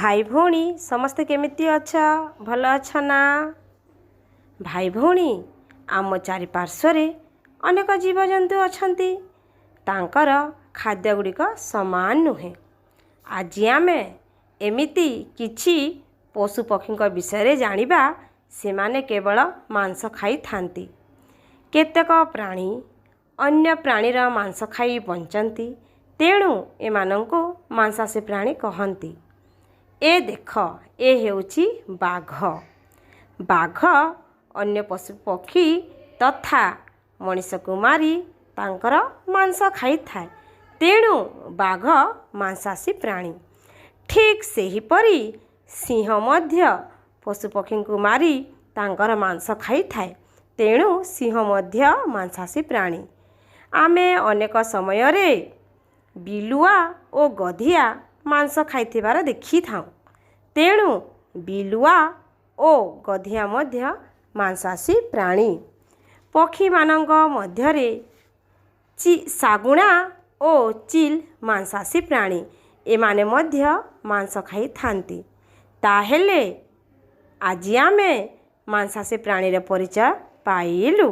ଭାଇ ଭଉଣୀ ସମସ୍ତେ କେମିତି ଅଛ? ଭଲ ଅଛ ନା? ଭାଇ ଭଉଣୀ, ଆମ ଚାରିପାର୍ଶ୍ୱରେ ଅନେକ ଜୀବଜନ୍ତୁ ଅଛନ୍ତି। ତାଙ୍କର ଖାଦ୍ୟ ଗୁଡ଼ିକ ସମାନ ନୁହେଁ। ଆଜି ଆମେ ଏମିତି କିଛି ପଶୁପକ୍ଷୀଙ୍କ ବିଷୟରେ ଜାଣିବା, ସେମାନେ କେବଳ ମାଂସ ଖାଇଥାନ୍ତି। କେତେକ ପ୍ରାଣୀ ଅନ୍ୟ ପ୍ରାଣୀର ମାଂସ ଖାଇ ବଞ୍ଚନ୍ତି, ତେଣୁ ଏମାନଙ୍କୁ ମାଂସାଶୀ ପ୍ରାଣୀ କହନ୍ତି। ଏ ଦେଖ, ଏ ହେଉଛି ବାଘ। ବାଘ ଅନ୍ୟ ପଶୁପକ୍ଷୀ ତଥା ମଣିଷକୁ ମାରି ତାଙ୍କର ମାଂସ ଖାଇଥାଏ, ତେଣୁ ବାଘ ମାଂସାଶୀ ପ୍ରାଣୀ। ଠିକ୍ ସେହିପରି ସିଂହ ମଧ୍ୟ ପଶୁପକ୍ଷୀଙ୍କୁ ମାରି ତାଙ୍କର ମାଂସ ଖାଇଥାଏ, ତେଣୁ ସିଂହ ମଧ୍ୟ ମାଂସାଶୀ ପ୍ରାଣୀ। ଆମେ ଅନେକ ସମୟରେ ବିଲୁଆ ଓ ଗଧିଆ ମାଂସ ଖାଇଥିବାର ଦେଖିଥାଉ, ତେଣୁ ବିଲୁଆ ଓ ଗଧିଆ ମଧ୍ୟ ମାଂସାଶୀ ପ୍ରାଣୀ। ପକ୍ଷୀମାନଙ୍କ ମଧ୍ୟରେ ଶାଗୁଣା ଓ ଚିଲ୍ ମାଂସାଶୀ ପ୍ରାଣୀ। ଏମାନେ ମଧ୍ୟ ମାଂସ ଖାଇଥାନ୍ତି। ତାହେଲେ ଆଜି ଆମେ ମାଂସାଶୀ ପ୍ରାଣୀର ପରିଚୟ ପାଇଲୁ।